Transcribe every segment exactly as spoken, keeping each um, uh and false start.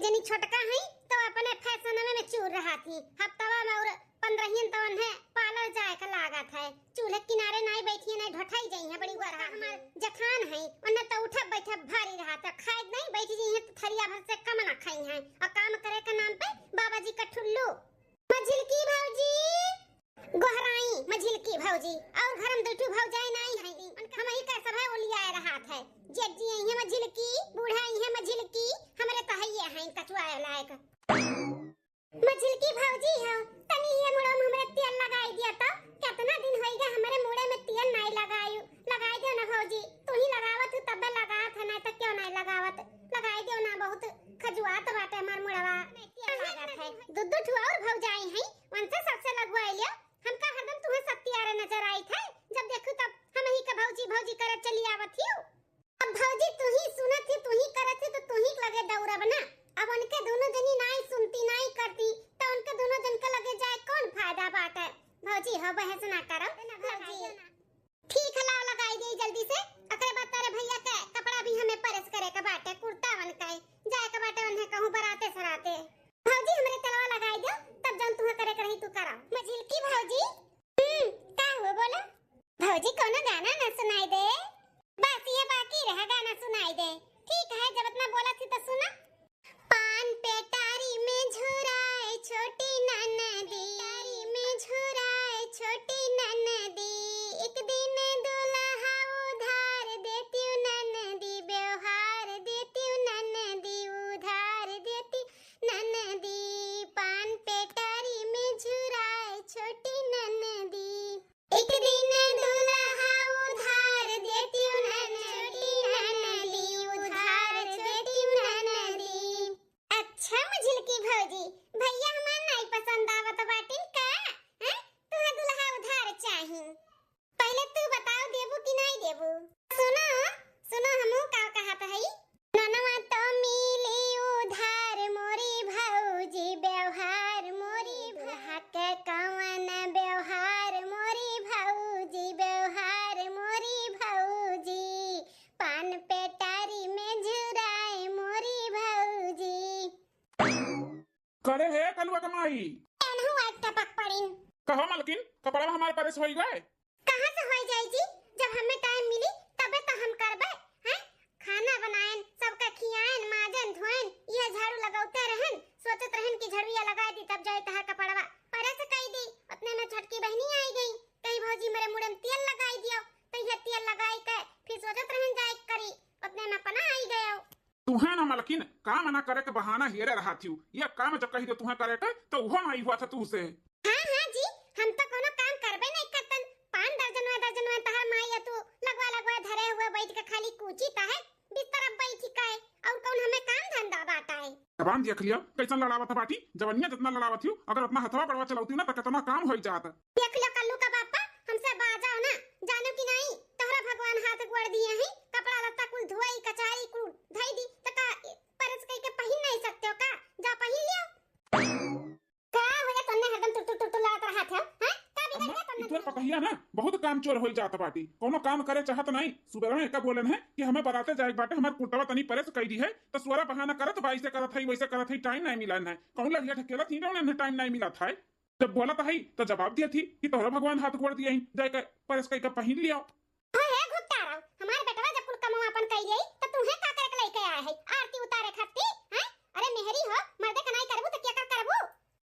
जनी छोटका है तो अपने फैशन में चूर रहत ही। हफ्तवा में और पंद्रहियन तो उन्हें पार्लर जाए का लागत है। चूल्हे किनारे नाई बैठी है, नाई ढोठाई जाई है, बड़ी हुआ रहा। हमार जठान है, उन्हें तो उठब बैठब भारी रहत है, खाए नहीं बैठी जाई है तो थरिया भर से कम ना खाई है। और काम करे के नाम पे बाबा जी का ठुल्लू। मझिलकी भौजी, गोहराई मझिलकी भौजी, और घर में दुठू भौजाई नाई है, हम ही का सब है ओलियाए रहत है। जेठ जी आई है मझिलकी, बूढ़ा आई है मझिलकी, हमरे तो हइये हैं कचुआए लायक। मझिलकी भौजी हो, तनी ये मुड़ो में हमरे तेल लगाई दिया तो, कितना दिन होई गए हमरे मुड़े में तेल नाई लगायु, लगाई दो ना भौजी, तू ही लगावत हो तबे लगात है, नाई तो क्यों नाई लगावत, लगाई दो ना, बहुत खजुआत बाटे हमार मुड़वा। तेल लागत है, दू दू ठो और भौजाई हैं, उनसे सबसे लगवाई लियो, हमका हरदम तुहे सत्यारे नजर आई थे, जब देखू तब हम ही का भौजी भौजी करे चली आवत हियो। अब भौजी तू ही सुनत ही, तू ही करत ही, तो तू ही लगे दौड़ब ना। अब उनके दोनों जनी नाई सुनती, नाई करती, तो उनके दोनों जन के लगे जाए कौन फायदा बाटे? भौजी हो, बहस ना करो। भौजी। ठीक है, लाओ लगाई दे जल्दी से। ओकरे बाद तोरे भैया के कपड़ा भी हमें प्रेस करे के बाटे, कुर्ता वन के, जाए के बाटे उन्हें कहूँ बराते सराते। भौजी हमरे तेलवा लगाई दो, तब जौन तुहे करे के रही तू करा। मझिलकी भौजी, हम्म, का हुआ बोलो? भौजी कौनो गाना ना सुनाई दे। बस ये बाकी रहा गाना सुनाई दे। ठीक है, जब इतना बोला थी तो सुना। पान पेटारी में झुराए छोटी ननदी, पेटारी में झुराए छोटी ननदी, एक दिन दुल्हा उधार देती ननदी, व्यवहार देती ननदी, उधार देती ननदी, पान पेटारी में झुराए छोटी ननदी। एक दिन दुल्हा उधार देती ननदी, उधार देती ननदी। अच्छा मझिलकी भौजी, भैया हमार नाई पसंद आवत बाटिन का? हैं? तुहे दुल्हा उधार चाही? पहले तू बताओ, देबू कि नाई देबू? सुनो, सुनो, हमहू का कहत हई। ननवा तो मिली उधार मोरी भौजी, व्यवहार मोरी भौ-, दुल्हा के कवन व्यवहार मोरी भौजी, व्यवहार मोरी भौजी, पान पेटारी में झुराए मोरी भौजी। करे हे कलुआ के माई। एनहु आज टपक पड़िन। कहो मलकिन, कपड़ा हमार प्रेस होई गए? कहाँ से होई जाई जी, जब हमें टाइम मिली तबे तो हम करबे, हैं? खाना बनाएन, सबका खियाएन, माजन, धोएन, यह झाड़ू लगौते रहन, सोचत रहन कि झड़ुआ लगाई दी तब जाई तहार कपड़वा प्रेस कई दी। उतने में छोटकी बहिनी आई गई, कही भौजी मेरे मुड़े में तेल लगाई दियो, तो यह तेल लगाई के फिर सोचत रहन जाए करी, उतने में अपना आई गयो। तुहे ना मलकिन, काम ना करे के बहाना हेरे रहत हिउ। ये काम जो कही दे तुहे करे के, तो उहो नाई हुआ था तुहसे। हाँ, हाँ जी, हम तो कोनो काम करबे नहीं करतन। पान दर्जनवा, दर्जनवा तहार माई या तू लगवा, लगवा धरे हुए बैठ के खाली कूची ताहे, बिस्तर अब बैठी काहे, और कौन हमें काम धंधा बाटा है? जबान देख लिया, कैसन लड़ावत बाटी। जवनिया जितना लड़ावत हिउ, अगर अपना हथवा बड़वा चलौती ना, तो कितना काम होई जात। देख लो कल्लू का बापा, हमसे बाजाओ ना, जानो कि नहीं, तोहरा भगवान हाथ गोड़ दिए हैं, कपड़ा लत्ता कुल धोई, कचारी कुल धई दी, त का प्रेस कई के पहिन नहीं सकते हो का? जा पहिन लियो। का हो गया, तोन्ने हरदम टुटु टुटु लड़त रहत हो, हैं? का बिगड़ अम्मा, गया तोन्ने? ई तोर पतोहिया ना, बहुत काम चोर होई जात बाटी, कोनो काम करे चाहत नहीं। सुबह में एका बोलन है कि हमें बराते जाए के बाटे, हमार कुर्तवा तनी प्रेस कई दी है, तो सुअरा बहाना करत बा, ऐसे करत है, वैसे करत है, टाइम नहीं मिलन है। कहूँ लगिया ढकेलत ही ना, उन्हें टाइम नहीं मिलत है। जब बोलत हई, तो जवाब दियत ही कि तोहरा भगवान हाथ गोड़ दिए ही, जाए के प्रेस कई के पहिन लियो। हाँ, हे घुट्टाराव, हमार बेटवा जब कुल कमवा अपन कई लेई, तो तुहे का करे के लइके आए है? आरती उतारे खातिर, हैं? अरे मेहरी हो, मर्दे के नाई करबू तो केकर करबू?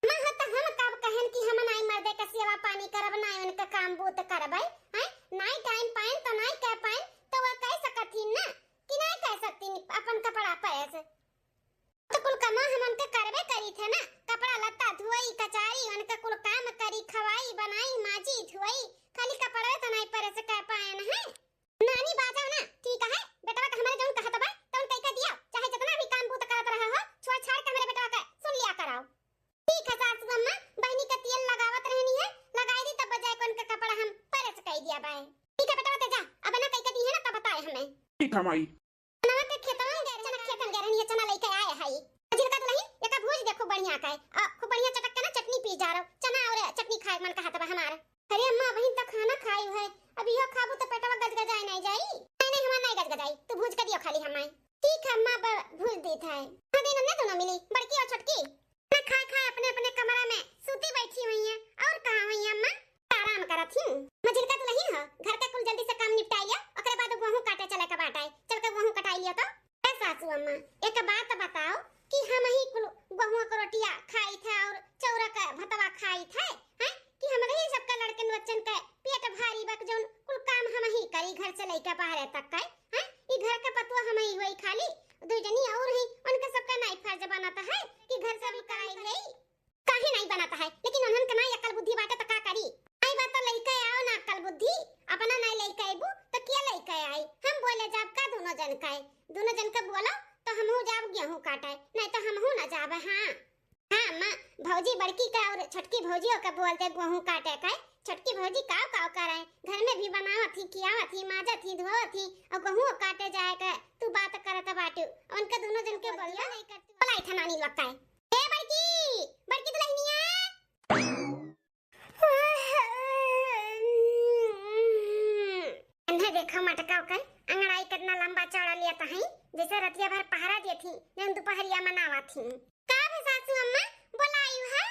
माँ हो तो हम कब कहन कि हम नाई मर्दे के सेवा पानी करब, नाई उनके काम बूत करबै, हैं? नाई टाइम पाइन तो नाई कह पाइन, तो वो कह सकत ही ना कि नाई कह सकती अपन कपड़ा प्रेस। तो कुल कमा हमन के करबे करी थे ना, कपड़ा लत्ता धोई, कचारी, उनके कुल काम करी, खवाई, बनाई, माजी, धोई, खाली कपड़वे तो नहीं प्रेस कर पाएन है। नानी बाजाओ ना, ठीक है, बेटवा के हमारे जौन कहत बा, तौन कई के दिया, चाहे जितना भी काम बूत करत रहा हो, छोड़ छाड़ के हमारे बेटवा के सुन लिया कराओ। ठीक है सासू अम्मा, बहनी के तेल लगावत रहनी है, लगाई दी तब बजाय कौन के कपड़ा हम प्रेस कई दिया बाय। ठीक है बेटवा, ते जा, अब ना कई के दी है ना, तब बताए हमें। ठीक है माई। नवा के खेतवा में गए, चना खेत में गए रहनी है, चना लेके आए हई। झिलका दुलहिन, एका भूज दे खूब बढ़िया का है। आ, खूब बढ़िया चटक के ना चटनी पी जा रहो। चना और चटनी खाए मन कहत बा हमार। अरे अम्मा, अबहिन तो खाना खाई है, अब इहो खाबू तो पेटवा गजगजाए नहीं जाई। नहीं, नहीं, हमार नहीं गजगजाई, तू भूज के दियो खाली हमारे। ठीक है अम्मा, ब-, भूज देत है। हाँ, तीन ने दोनों मिली, बड़की और छोटकी। ना खाए खाए अपने अपने कमरा में सूती बैठी हुई हैं। और कहाँ हुई हैं अम्मा? आराम करत ही। मझिलका दुलहिन हो, घर का कुल जल्दी से काम निपटाई लिया, ओकरे बाद गेहूं काटे चले के बाटे। चल के गेहूं कटाई लिया तो। ए सासू अम्मा, एक बात बताओ कि हम ही कुल गेहूं के रोटिया खाई थे और चौरा के भतवा खाई थे, हैं? कि हमरे ही सबके लड़कन बच्चन के पेट भारी बा, जौन कुल काम हम ही करी, घर से लइके बाहरे तक के, हैं? ई घर के पतुआ हम ही होई खाली, दू जनी और ही, उनके सबके नाई फर्ज बनत है कि घर से भी कराई ले। काहे नाई बनत है, लेकिन उन्हन के नाई अकल बुद्धि बाटे त का करी? नाई बा त लइके आओ ना अकल बुद्धि, अपना नाई लइके अइबू त के लइके आई? हम बोले जाब का दोनों जन के? दोनों जन के बोलो त हमहू जाब गेहूं काटे, नाई त हमहू ना जाब। हाँ। हाँ अम्मा, भौजी बड़की का और छोटकी भौजियों का बोल दे गेहूं काटे का। छोटकी भौजी काव काव करे, घर में भी बनावत ही, खियावत ही, माजत ही, धोवत ही, और गेहूं काटे जाए का तू बात करत बाटू। उनके दोनों जन के बोलिया नहीं करती। बोला इठा नानी लोग का। ए बड़की, बड़की दुलहिनिया। अन्हे देखो मटका ओकर अंगड़ाई कितना लंबा चौड़ा लिया तहई, जैसे रतिया भर पहरा दिए थी, जौन दुपहरिया मनावा थी। का भे सासू अम्मा, बोलायु है?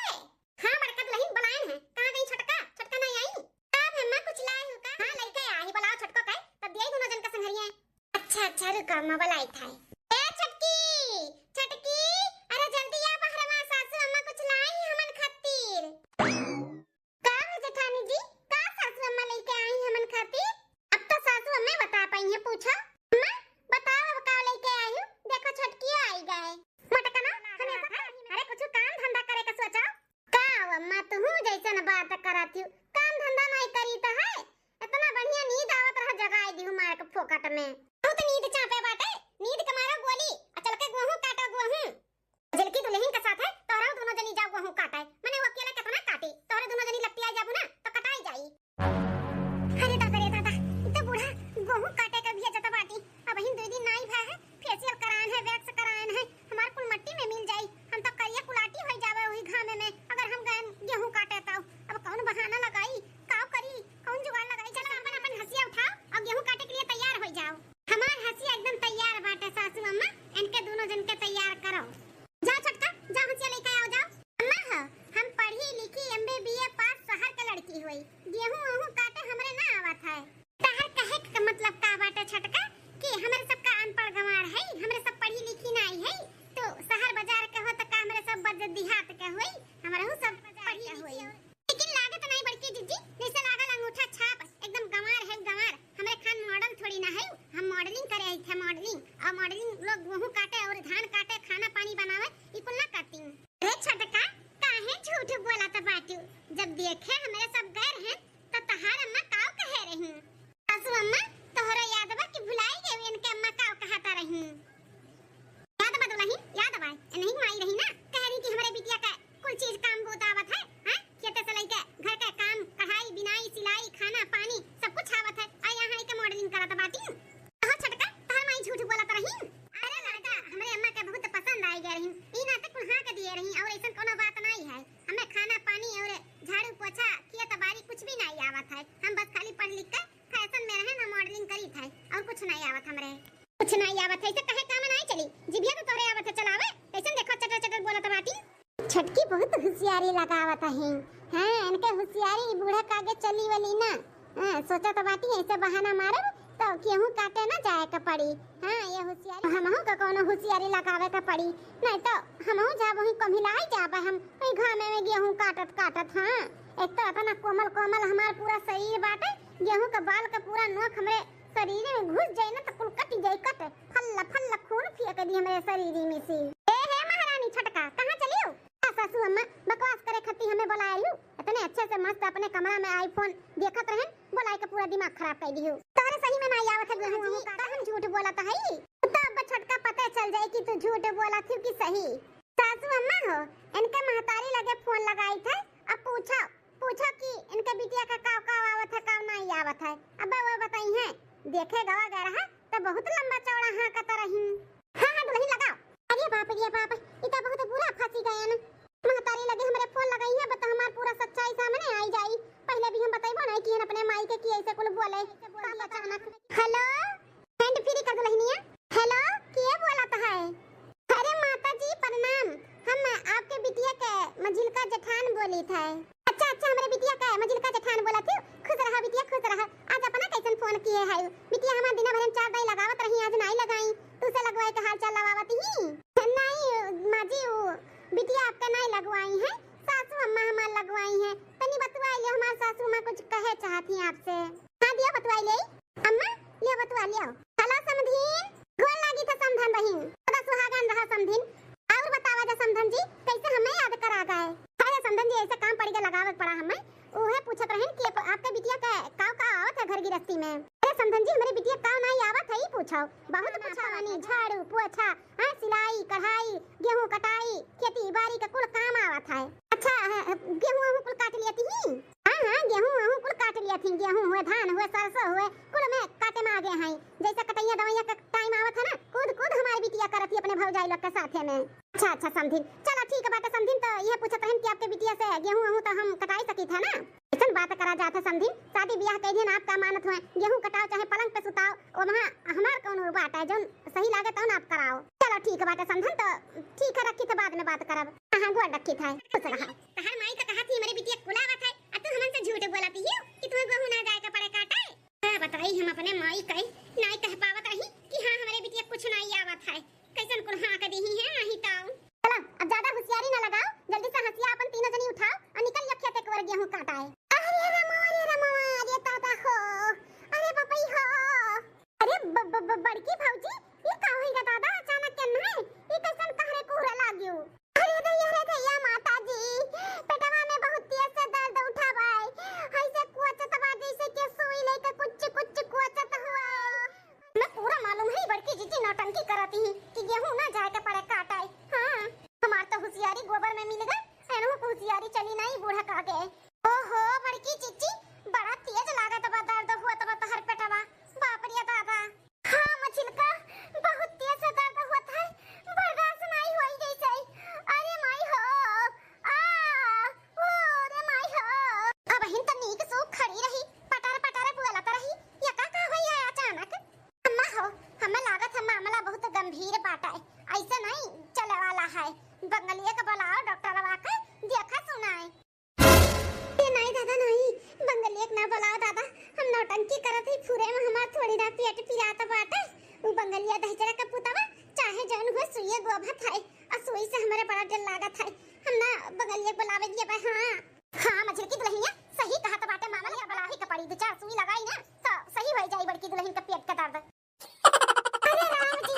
हाँ बड़का दुलहिन बोलायन है, कहाँ गई छोटका? छोटका नहीं आई? का भे अम्मा कुछ लाए हो का? हाँ लइके आई, बोलाओ छोटको का, तब दिया दोनों जन का संघरिया। अच्छा अच्छा रुका अम्मा बोलाई था। ए छोटकी, छोटकी, अरे जल्दी आ बहरवा, सासू अम्मा कुछ लाई हमन खातिर। का हो जेठानी जी, का सासू अम्मा लइके आई हमन खातिर? अब तो सासू अम्मा बता पाई है, पूछो। अम्मा बताओ अब का लइके आई हो? देखो छोटकियो आई गए। मटकना हमेशा अरे कुछ काम धंधा करे का सोचो। का हो अम्मा तुहू जैसन बात करत हो, काम धंधा नहीं करी तो है। इतना बढ़िया नींद आवत रहा, जगाई दिहु मार के फोकट में। बहुत नींद चापे बाटे, नींद के मारो गोली, आ चल के गेहूं काटो गेहूं। झिलकी दुलहिन के साथे तोहरा दोनों जनी जाओ गेहूं काटे, मने वो अकेले कितना काटी, तोहरे दोनों जनी लपटिया जाबू ना तो कटाई जाई। अरे दादा रे दादा, ई तो बूढ़ा गेहूं काटे के भी जता बाटी। अब हिन दो दिन नाई भा है, फेशियल करायन है, वैक्स करायन है, हमार कुल मट्टी में मिल जाई। हम तो करिया कुलाटी होई जावे वही घामे में, अगर हम गए गेहूं काटे तो। अब कौन बहाना लगाई, का करी, कौन जुगाड़ लगाई? चलो अपन अपन हंसिया उठाओ और गेहूं काटे के लिए तैयार हो जाओ। हमार हंसिया एकदम तैयार बाटे सासू अम्मा, इनके दोनों जन के तैयार करो। जाओ छोटका, जाओ हंसिया लेके आओ जाओ। अम्मा हो, हम पढ़ी लिखी एमबीबीए पास शहर के लड़की हुई, गेहूं वहूं काटे हमरे ना आवत है। तहर कहे के मतलब का बाटे छोटका कि हमरे सबका अनपढ़ गंवार है, हमरे सब पढ़ी लिखी नाई है, तो शहर बाजार के हो तो का हमरे सब बद देहात के होई, हमरे हूँ सब पढ़ी लिखी। लेकिन लागत नाई बड़की जिज्जी, जैसे लागल अंगूठा छाप, एकदम गंवार है गंवार। हमरे खान मॉडल थोड़ी ना है, हम मॉडलिंग करे आई थे मॉडलिंग, और मॉडलिंग लोग गेहूं काटे और धान काटे, खाना पानी बनावे, ई कुल ना करती। अरे छोटका, काहे झूठ बोलत बाटू? जब देखे हमरे सब गए रहे तो तहार अम्मा काव कहे रही? सासू अम्मा, तोहरो याद बा कि भुलाई गए इनके अम्मा काव कहता रही? याद बा दुलहिन, याद बा। इनही माई रही ना, कह रही कि हमरे बिटिया का कुल चीज काम बहुत आवत है, हाँ? खेते से लेके घर का काम, कढ़ाई, बिनाई, सिलाई, खाना, पानी, सब कुछ आवत है। आ यहाँ आके मॉडलिंग करत बाटी। अहो छोटका, तहार माई झूठ बोलत रही। अरे लड़का, हमरे अम्मा के बहुत पसंद आई गए रही, ई नाते कुल हाँ के दिए रही, और ऐसन कोनो बात नहीं है। हमें खाना पानी और झाड़ू पोछा, खेत बाड़ी कुछ भी नहीं आवत है। हम बस खाली पढ़ लिख के फैशन में रहन, हम मॉडलिंग करी थे और कुछ नहीं आवत हमरे। कुछ नहीं आवत है, इसे कहे काम नहीं चली। जिभिया तो तोरे आवत है चलावे, कैसन देखो चटर चटर बोलत बाटी। छोटकी बहुत होशियारी लगावत है। हाँ, इनके होशियारी बूढ़ा के आगे चली वाली ना। हाँ, सोचत बाटी ऐसे बहाना मारब तो गेहूं काटे ना जाए के पड़ी। हाँ, ये होशियारी हमहू के कोनो होशियारी लगावे के पड़ी, नहीं तो हमहू जाब वहीं कमिलाई जाब हम वही घामे में गेहूं काटत काटत। हाँ, एक तो इतना कोमल कोमल हमार पूरा शरीर बाटे, गेहूं के बाल के पूरा नोक हमरे शरीर में घुस जाए ना तो कुल कट जाए कट, फल्ला फल्ला खून फेंक दी हमरे शरीर में से। ए हे महारानी छोटका, कहाँ चलियो? आ सासू अम्मा, बकवास करे खातिर हमें बुलाए हो? इतने अच्छे से मस्त अपने कमरा में आईफोन देखत रहन, बोलाए के पूरा दिमाग खराब कर दियो। तोहरे सही में ना आवत है गेहूं वहूं काटे, हम झूठ बोलत हई। तो अब छोटका पता चल जाए कि तू झूठ बोलत हो कि सही। सासू अम्मा हो, इनके महतारी लगे फोन लगाई थे, अब पूछो, पूछो कि इनके बिटिया का काव काव आवत है, काव नहीं आवत है। अब वो बताई हैं, देखे गवा गए रहा तो बहुत लंबा चौड़ा हाँकत रही। हाँ हाँ दुलहिन लगाओ। अरे बाप रे बाप, ई तो बहुत बुरा फंसी गयन। महतारी लगे हमरे फोन लगाई है, बता हमार पूरा सच्चाई सामने आई जाई। पहले भी हम बताइबो नहीं कि अपने माई के कि ऐसे कुल बोले। का अचानक। हेलो, हैंड फ्री का दुलहिनिया। हेलो, के बोलत है? अरे माता जी, मझिलका जेठान बोलित है। अच्छा, अच्छा, हमरे बिटिया का मझिलका जेठान बोलत ही। खुश रहा बिटिया, खुश रहा। आज अपना कैसन फोन किहे है? बिटिया हमार दिना भर में चार दाई लगावत रही, आज नाई लगाई। तू से लगवाए के हाल चाल लगावत ही। नाई माँ जी, वो बिटिया आपका नाई लगवाई है, सासू अम्मा हमार लगवाई है। तनी बतुआई लियो, हमार सासू अम्मा कुछ कहे चाहत ही आपसे। हाँ दियो बतुआई ले। अम्मा, लियो बतुआ लियो। हेलो समधिन, गोड़ लागी था समधन बहिन। सदा सुहागन रहा समधिन। और बतावा जा समधन जी, कैसे हमें याद करा गए? अरे समधन जी, ऐसे काम पड़ गया, लगावे के पड़ा हमें। उहे पूछत रहन कि आप, आपके बिटिया के काव का आवत है घर गृहस्थी में। अरे समधन जी, हमरे बिटिया काव नाई आवत है, ई पूछो। बहुत पूछावानी, झाड़ू, पोछा, हाँ, सिलाई, कढ़ाई, गेहूं कटाई, खेती बाड़ी का कुल काम आवत है। अच्छा, हाँ, गेहूं वहूं कुल काट लियत ही? हाँ, हाँ, गेहूं वहूं कुल काट लियत ही, गेहूं हुए, धान हुए, सरसों हुए, कुल में काटे में आगे हैं। जैसे कटैया दवैया का टाइम आवत है ना, कूद कूद हमार बिटिया करत ही अपने भौजाई लोग के साथे में। अच्छा, अच्छा, समधिन। चला, ठीक बाटे, समधिन, तो ये पूछत रहन कि आपके बिटिया से गेहूं वहूं तो हम कटाई सकित है ना? ऐसन बात करा जात है, समधिन। शादी ब्याह कइ दिन आपका मानत हुए, गेहूं कटाओ चाहे पलंग पे सुताओ, ओ वहाँ हमार कौन बात है, जौन सही लागे तौन आप कराओ। चला, ठीक बाटे, समधिन, तो ठीक है, रखित है, बाद में बात करब। हाँ, हाँ, गोड़ रखित है, खुश रहा। तहार माई तो कहत ही, हमरे बिटिया कुल आवत है, आ तू हमन से झूठ बोलत ही कि तुम्हें गेहूं ना जाए के पड़े काटे। का बताई हम अपने माई का, नाई कह पावत रही कि हाँ, हमरे बिटिया कुछ नाई आवत है। कैसन कुल हाँक देही है, नहीं तो। चला, अब ज्यादा होशियारी ना लगाओ, जल्दी से हंसिया अपन तीनों जनी उठाओ और निकल या खेते के ओर गेहूं काटाए। अरे रमवा, अरे रमवा, अरे दादा हो, अरे बपई हो। अरे ब-, ब-, ब-, बड़की भौजी, ये का होई गा दादा, अचानक के नहीं, ये कैसन कहरे कुहरे लाग्यो? अरे दैया रे दैया माता जी, पेटवा में बहुत तेज से दर्द उठा बाय। ऐसे कोचत बा जैसे के सुई लेके कुछ कुछ कोचत हुआ। मैं पूरा मालूम है बड़की जीजी नौटंकी करत ही कि गेहूं ना जाए के पड़े काटाए। हाँ, हमार तो होशियारी गोबर में मिल गए, एनहु के होशियारी चली नहीं बूढ़ा का आगे। ओहो बड़की जीजी, बड़ा तेज लागत बा दर्द हुआ तब तहर पेटवा। बाप रे दादा। हाँ मझिलका, बहुत तेज से दर्द होत है, बर्दाश्त नाई होई जैसे। अरे माई हो, आ, ओ रे माई हो। अब हिन त नीक सूख खड़ी रही, पटर पटर बोलत रही, ये का का होई है अचानक? अम्मा हो, हमें लागत है मामला बहुत गंभीर बाटे, ऐसे नहीं चले वाला है। बंगलिया के बुलाओ डॉक्टरवा के, देखा सुनाए। ए नाई दादा नाई, बंगलिया के ना बुलाओ दादा, हम नौटंकी करत ही, फुरे में हमार थोड़ी ना पेट पिरात बाटे। उ बंगलिया दहिजरा के पुतवा, चाहे जौन हुए सुइये गोभत है, आ सुई से हमरे बड़ा डर लागत है। हम ना बंगलिया के बुलावे दिए बा, हाँ। हाँ, मझिलकी दुल्हनिया, सही कहत बाटे, मामा के बुलावे के पड़ी, दो चार सुई लगाई ना, तो सही हो जाई बड़की दुल्हन के पेट के दर्द। अरे राम जी,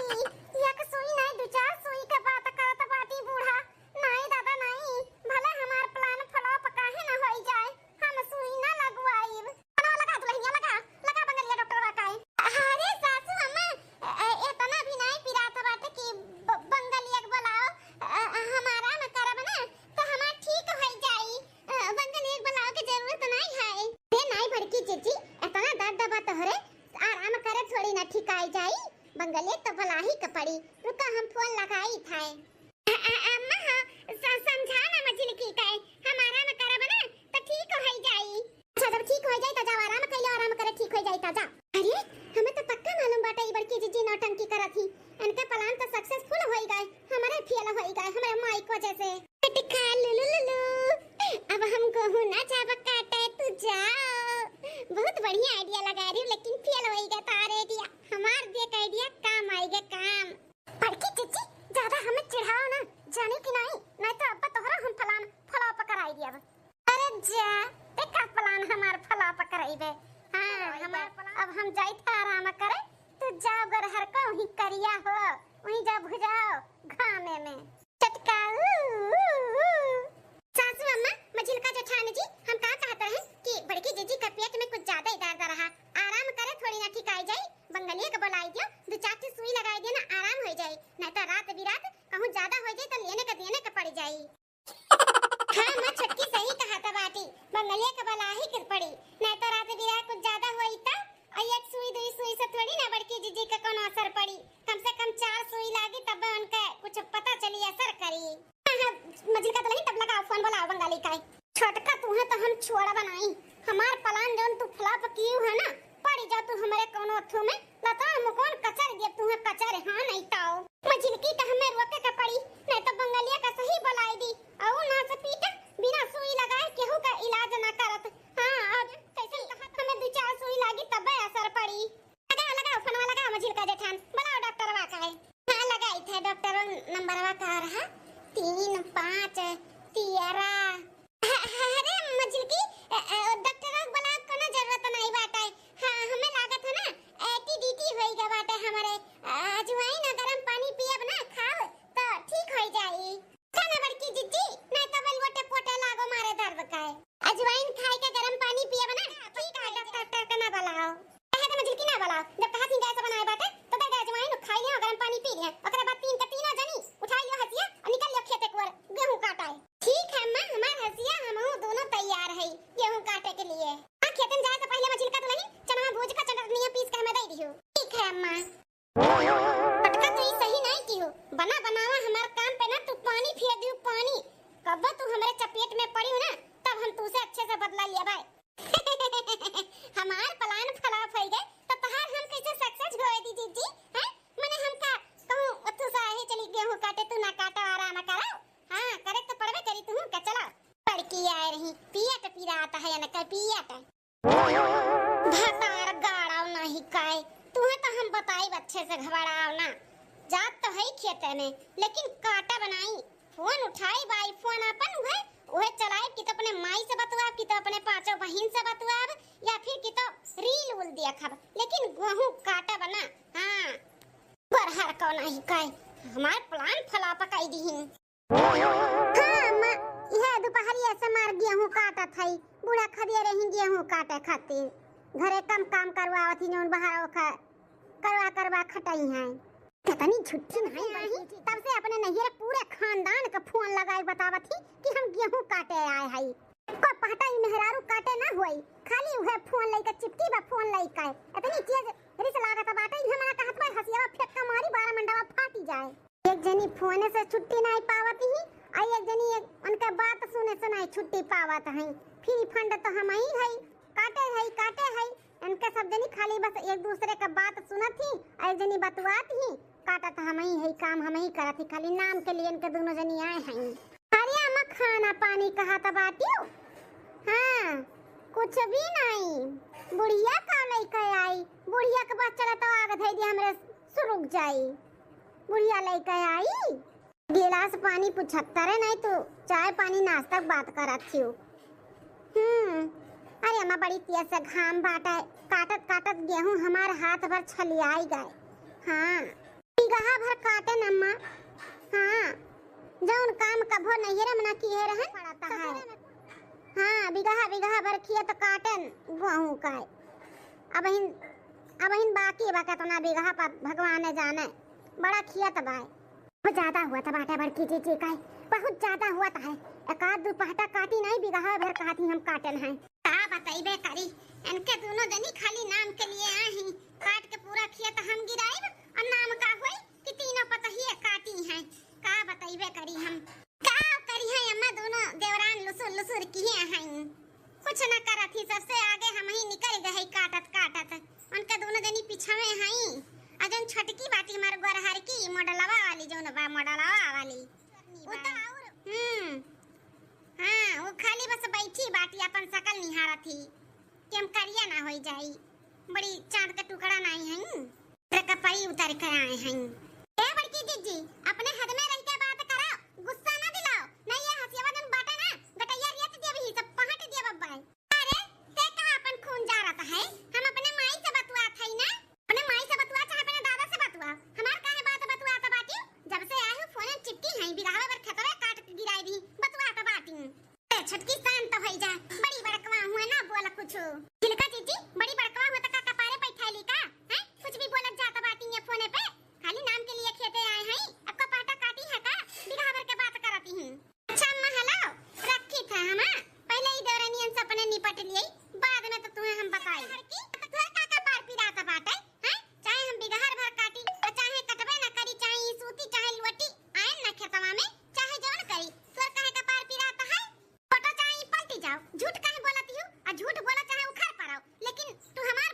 एक सुई नाई, दो चार सुई के बात करत बाटी बूढ़ा। नाई दादा नाई, भले हमार plan flop काहे ना होई जाए, हम सुई ना लगवाइब। अरे लगा दुल्हनिया, लगा, लगा बंगलिया डॉक्टरवा काई। अरे सासू अम्मा, ए-, ए-, एतना भी नाई पिरात बाटे कि ब-, बंगलिया के बुलाओ, अ, अ, हम आराम करब ना, तो हमार ठीक होई जाई। अ, बंगलिया के बुलाओ के जरूरत नाई है। ए नाई बड़की जीजी, एतना दर्द बा तोहरे, आराम करे थोड़ी ना ठिकाई जाई, बंगलिया तो बुलाही के पड़ी। रुका, हम फोन लगाई थाए। अ-, अ-, अम्मा हो, स-, समझा ना मझिलकी के, हम आराम करब ना तो ठीक होई जाई। अच्छा, जब ठीक होई जाई तो जाओ आराम कर लो, आराम करे ठीक होई जाई तो जा। अरे, हमें तो पक्का मालूम बाटे ई बड़की जीजी नौटंकी करत ही, इनके plan तो successful होई गए, हमारे fail होई गए, हमारे माई की वजह से। कटका लुलु लुलु, अब हम गेहूं ना जाब काटे, तू जा। बहुत बढ़िया idea लगा रही हूँ, लेकिन fail होई गए तार idea। हमार दिए का idea काम आई गए काम। बड़की जीजी, ज्यादा हमें चिढ़ाओ ना, जाने की नहीं, नहीं तो अब तोहरा हम plan flop कराई दिया। अरे जा, ते का plan हमार flop कराई बे? हाँ, हमार plan, अब हम जाई था आराम करे, तू जाओ गरहर को वहीं करिया हो, वहीं जा भुजाओ घामे में। चटकाऊ। सासू अम्मा, मझिलका जेठान जी, हम का कहत रहे कि बड़की जीजी का पेट में कुछ ज्यादा ही दर्द रहा, आराम करे थोड़ी ना ठिकाई जाई, बंगलिया के बुलाई दियो, दो चार ठे सुई लगाई दियो ना, आराम होई जाई, नहीं तो रात बिरात कहूँ ज्यादा होई जाई तो लेने के देने के पड़ जाई। हाँ माँ, छोटकी सही कहत बाटी, बंगलिया के बुलाही के पड़ी, नहीं तो रात बिरात कुछ ज्यादा होई तो, और एक सुई दुई सुई से थोड़ी ना बड़की जीजी के कोनो असर पड़ी, कम से कम चार सुई लागी तब उनके कुछ पता चली, असर करी। हाँ, हाँ, मझिलका दुल्हन, तब लगाओ फोन, बुलाओ बंगाली का। छोटका, तुहे तो हम छोड़ब नाई, हमार plan जौन तू flop कियो है ना, पड़ी जा तू हमरे कौनो अथू में, लताड़ मुकोन कचर दिए तुहे कचर, हाँ नहीं तो। मझिलकी का हमें रोके के पड़ी, नहीं तो बंगलिया का सही बुलाई दी, और ना से पीटे, तीन, पाँच, तियरा। अरे मझिलकी, अ, अ, डॉक्टर के बुलावे के कोनो जरूरत नहीं बाटे। हाँ, हमें लागत है ना, एसिडिटी होई गए बाटे हमरे। अ, अजवाइन और गरम पानी पियब ना, खाओ, तो ठीक होई जाई। खाना बड़की जिज्जी, नहीं तो बलवटे पोटे लागो मारे दर्द का है। अजवाइन खाए के गरम पानी पियब ना, ठीक है, डॉक्टर, डॉक्टर के ना बुलाओ। कहे तो मझिलकी ना बुलाओ, जब कहा थी गैस बनाए बाटे, तो दे दे अजवाइन, खाई लिया, गरम पानी पी लिया, ओकरे बाद तीन के तीनों जनी उठाई लियो हसिया और निकल लियो खेते कुआर, गेहूं काटाए। ठीक है अम्मा, हमार हसिया, हमहू दोनों तैयार है गेहूं काटे के लिए। हाँ, खेतन जाए से पहले मझिलका दुलही चनवा भूज के चटनिया पीस के हमें दे दियो। ठीक है अम्मा। पटका तू ई सही नहीं किहू, बना बनावा हमार काम पे ना तू पानी फेर दियो, पानी। कब्बो तू हमरे चपेट में पड़ी हो ना, तब हम तू से अच्छे से बदला लिया भाई। हमार प्लान फ्लॉप होई गए, तो तहार हम कैसे सक्सेस होए दी जिज्जी, हैं? मने हम का कहूँ, तू साहे चली गेहूं काटे, तू ना काटा, आराम करो। हाँ, करे तो पड़बे करी, तू का चला। बड़की आए रही, पियट पिरात है, न कह पियट। भतार गाड़ाव नहीं काए, तुहे तो हम बताई अच्छे से, घबराव ना। जात तो है खेते में, लेकिन काटा बनाई। फोन उठाई बाई, फोन अपन उहे, उहे चलाई कि तो अपने माई से बतुआब, कि तो अपने पांचों बहिन से बतुआब, या फिर कि तो रील उल देखब, लेकिन गेहूं काटा बना। हाँ, बरहर कौन ही कहे, हमार प्लान फ्लॉप कर दीहिन। हाँ अम्मा, इहे दुपहरिया से मार गेहूं काटत हई, बूढ़ा खदिया रही गेहूं काटे खातिर, घरे कम काम करवावत ही, जौन बाहर ओखा करवा करवा खटाई हैं। कितनी झुट्ठी नहीं बनी, तब से अपने नैहरे पूरे खानदान का फोन लगाए बतावत ही कि हम गेहूं काटे आए हई। को पहटा ई मेहरारू काटे ना होई, खाली उहे फोन लइके चिपकी बा, फोन लइके। इतनी तेज रिस लागत बाटे, ई हमरा कहत बा हसियावा फेंक के मारी, बारह मंडवा फाटी जाए। एक जनी फोन से छुट्टी नहीं पावत ही, आ एक जनी एक, उनका बात सुने से नहीं छुट्टी पावत है। फ्री फंड तो हम ही है, काटे है, काटे है। इनका सब जनी खाली बस एक दूसरे का बात सुनत ही, आ एक जनी बतुआत ही, काटत हम ही है, काम हम ही करत ही, खाली नाम के लिए इनके दोनों जनी आए हैं। अरे अम्मा, खाना पानी कहा त बाटियो? हाँ, कुछ भी नहीं। बुढ़िया का लइके आई? बुढ़िया के बस चला तो आग धई दे हमरे, सुरुक जाई। बुढ़िया लइके आई? गिलास पानी पुछत्तरे नहीं तू, चाय पानी नाश्ता के बात करत छियो। हम्म, अरे अम्मा, बड़ी तेज से घाम बाटे, काटत काटत गेहूं हमार हाथ भर छलियाई गए। हाँ, बिगहा भर काटेन अम्मा। हाँ, जौन काम कभो नैहरे में ना किहे रहन, पड़ता है। हाँ, बिगहा बिगहा भर खेत काटेन गेहूं का। अबहिन, अबहिन बाकी बा केतना बिगहा पर भगवान जाने, बड़ा खेत बा। बहुत ज्यादा हुआ था बाटे बड़की जीजी का, बहुत ज्यादा हुआ था है। एक आध दू पहटा काटी नहीं, बिगहा भर काटी हम काटेन हैं। का बतइबे करी, इनके दोनों जनी खाली नाम के लिए आई ही, काट के पूरा खेत हम गिराइब और नाम का होई कि तीनों पतहिए काटी हैं। का बतइबे करी हम, का करी हैं अम्मा, दोनों देवरान लुसुर लुसुर किहे हैं। कुछ न करत ही, सबसे आगे हम ही निकल गए काटत काटत। उनके दोनों जनी पिछवे हैं। आ जौन छोटकी बाटी हमार गोरहर की मॉडलवा वाली, जौन बा मॉडलवा वाली, वो तो और, हम्म, हाँ, वो खाली बस बैठी बाटी, अपन शकल निहारत ही कि हम करिया ना होई जाई, बड़ी चांद का टुकड़ा नहीं है। तेरे कपड़ी उतार के आए हैं। ए बड़की जीजी, अपने हद में रह के बात करो, गुस्सा ना दिलाओ, नहीं ये हसियावा जौन बाटे ना, गटैया रेत देब ही, सब पहट देब अब्बा। अरे, ते का अपन खून जारत है? हम अपने माई से बतुआत हई ना। अपने माई से बतुआ चाहे अपने दादा से बतुआ, हमार काहे बात बतुआत बाटी? जब से आए हो फोन चिपकी हैं, बिगहा भर खेतवे काट के गिराई दी, बतुआत बाटी। ए छोटकी शांत हो जा, बड़ी बड़कवा हुआ ना बोल कुछ। झिलका जीजी, बड़ी बड़कवा हुआ त का कपारे बैठाली का? हैं? कुछ भी बोलत जात बाटी ये फोने पे, खाली नाम के लिए खेते आए हैं, अब का पहटा काटी है का? बिगहा भर के बात करती हैं। अच्छा अम्मा, हेलो, रखी था हम, हाँ? पहले ही देवरानियन से अपने निपट लिए, बाद में तो तुम्हें हम बताई। हर की, तो तोहर का कपार पिरात बाटे, हैं? चाहे हम बिगहर भर काटी, और चाहे कटबे ना करी, चाहे ई सूती, चाहे लुअटी, आयन ना खेतवा में, चाहे जवन करी, तोहर काहे कपार पिरात है? पटो चाहे ई पलटी जाओ, झूठ काहे बोलती हो? आ झूठ बोला चाहे उखड़ पड़ो, लेकिन तू हमार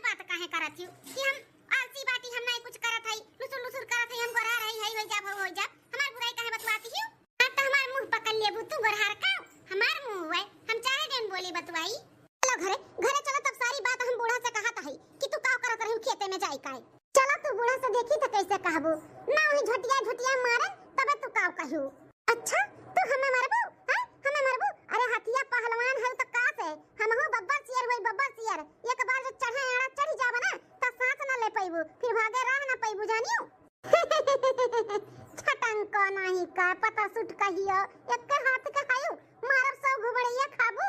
दियो, एक हाथ का खायू, मारब सौ घुमड़ैया खाबू।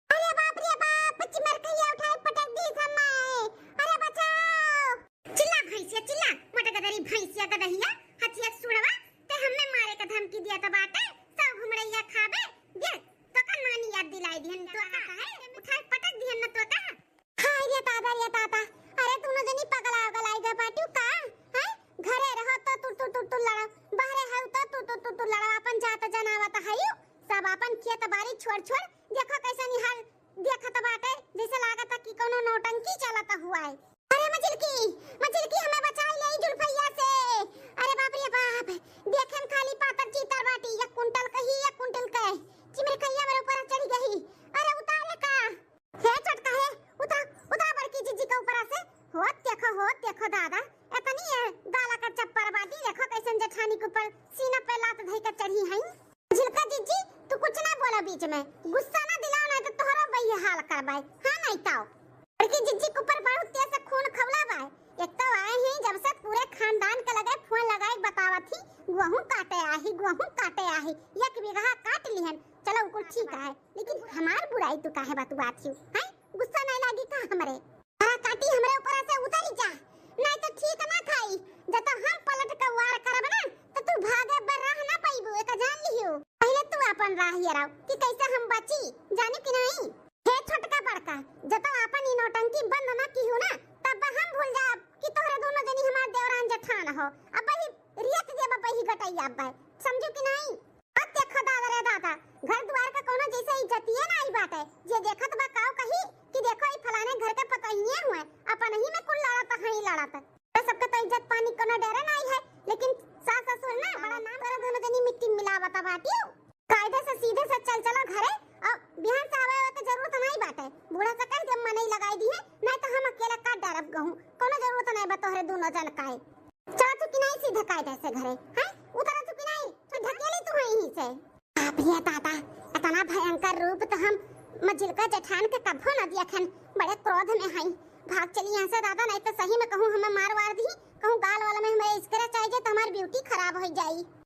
अरे बाप रे बाप, चिमरकैया उठाए पटक दी हमाए। अरे बचाओ। चिल्ला भैंसिया चिल्ला, मोटगदरी भैंसिया गदहिया, हथिया सुड़वा, ते हमें मारे का धमकी दिया त बाटे, सौ घुमड़ैया खाबे, देख, तो का नानी याद दिलाई दिहन, तो का है, उठाए पटक दिहन न तो का। हाय रे दादा रे दादा, अरे दोनों जनी पगला उगलाई गए बाटियो का? हैं? घरे रहो तो तुर तुर तुर तुर लड़ो, बाहरे हो तो तुर तुर तुर तुर लड़ो, अपन जात जनावत हयू, सब अपन खेत बारी छोड़ छोड़, देखो कैसे निहाल देखत बाटे, जैसे लागत कि कोनो नौटंकी चलत हुआ है। अरे मझिलकी, मझिलकी हमें बचाई ले जुल्फैया से। अरे बाप रे बाप, देखे में खाली पातर चीतर बाटी, एक कुंटल कही, एक कुंटल कहे। चिमरकैया मेरे ऊपर चढ़ गई। अरे उतार ले का? हे छोटका हे, उतार, उतार बड़की जिज्जी के ऊपर से। होत देखो, होत देखो दादा, इतनी है गाला का चप्पर बाटी, देखो कैसन जेठानी के ऊपर सीना पे लात धई के चढ़ी हई। झिलका जिज्जी, तू कुछ ना बोला बीच में, गुस्सा ना दिलाओ, नहीं तो तोहरा वही हाल करबाई। हाँ, नहीं ताओ। बड़की जिज्जी के ऊपर बहुत तेज से खून खौला बा। एक तो आए हैं, जब से पूरे खानदान के लगे फोन लगाए बतावत ही, "गोहूं काटे आही, गोहूं काटे आही, एक बीघा काट लिहन, चलो, उ कुल ठीक है, लेकिन हमार बुराई तू काहे बतुआत ही, हैं? गुस्सा नहीं लागी का हमरे?" अरे काटी हमरे ऊपर से उतरी जा, नहीं तो ठीक ना खाई। जब तो हम पलट के वार करब ना, तो तू भागे बर राह ना पाइबू, एक जान लियो। पहले तू अपन राह ये राव कि कैसे हम बची, जाने कि नहीं? हे छोटका बड़का, जब तो अपन ई नौटंकी बंद ना की हो ना, तब हम भूल जाब कि तोहरे दोनों जनी हमार देवरान जेठान हो। अब वही रियत देब, वही गटैया अब, समझू कि नहीं? अब देखो दादा रे दादा, घर दुआर का कोनो जैसे इज्जतिये नाई बाटे। जे देखत बा काव कही कि देखो ई फलाने घर के पतोहिये हुए, अपन ही में कुल लड़त हई लड़त। तो सबके तो इज्जत पानी कोनो डरे नाई है, लेकिन सास ससुर ना बड़ा नाम करे, दोनों जनी मिट्टी मिलावत बाटियो। कायदे से सीधे से चल चलो घरे, और बिहान से आवे के जरूरत नाई बाटे। बूढ़ा से कह दे मनई लगाई दी है, नहीं तो हम अकेला काट डारब गहूं, कोनो जरूरत नाई बा तोहरे दोनों जन काए। चला तू कि नहीं सीधे कायदे से घरे, हैं? उतरा तू कि नहीं? तू ढकेली तू है यहीं से। बाप रे दादा, इतना भयंकर रूप तो हम मझिलका जेठान के कभो न दिया खन। बड़े क्रोध में हई। भाग चली यहाँ से दादा, नहीं तो सही में कहूँ हमें मार वार दी, कहूँ गाल वाला में हमें स्क्रैच आई जाए तो हमारी ब्यूटी खराब हो जाई।